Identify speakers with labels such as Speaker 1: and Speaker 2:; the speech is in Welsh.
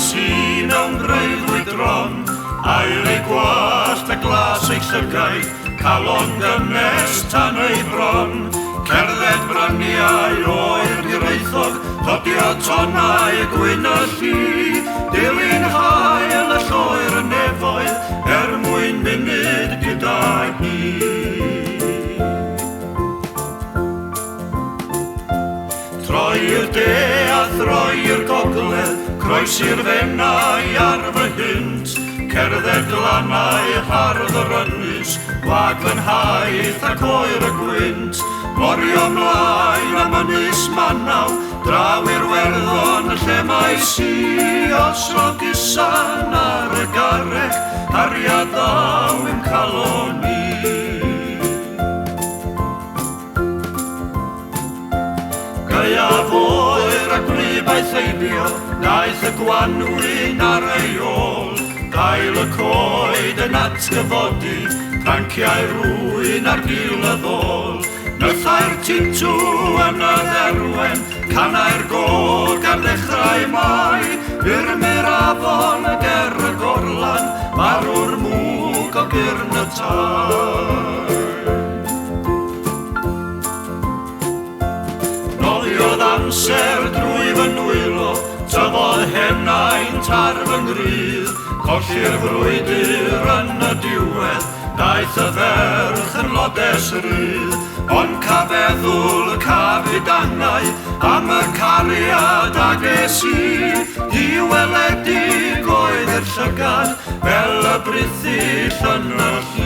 Speaker 1: Gwelais i mewn breuddwyd drom, aur ei gwallt a glas ei llygaid, calon gynnes tan ei bron. Cerdded bryniau oer Hiraethog, rhodio tonnau gwyn y lli, dilyn haul y lloer y nefoedd, er mwyn munud gyda hi. Troi i'r de a throi i'r gogledd, croesi'r Fenai ar fy hynt, cerdded glannau hardd yr ynys, gwag fy nhaith ac oer y gwynt, morio mlaen am Ynys Manaw, draw i'r Werddon lle mae Sios o gusan ar y garreg, cariad ddaw i'm calon i. Gaeaf oer a gwlyb aeth heibio, daeth y gwanwyn ar ei ôl. Dail y coed yn atgyfodi, pranciau'r rwyn ar gil y ddôl. Nythau'r titw yn y dderwen, canau'r gog ar ddechrau Mai. Murmur afon ger y gorlan, marw'r mwg o gyrn y tai. Nofiodd amser drwy fy nwylo, tyfodd henaint ar fy ngrudd, colli'r frwydr yn y diwedd, daeth y ferch yn lodes rydd. Ond ca feddwl, ca fudangau, am y cariad a ges i, hi weledig oedd i'r llygad, fel y brithyll yn y lli.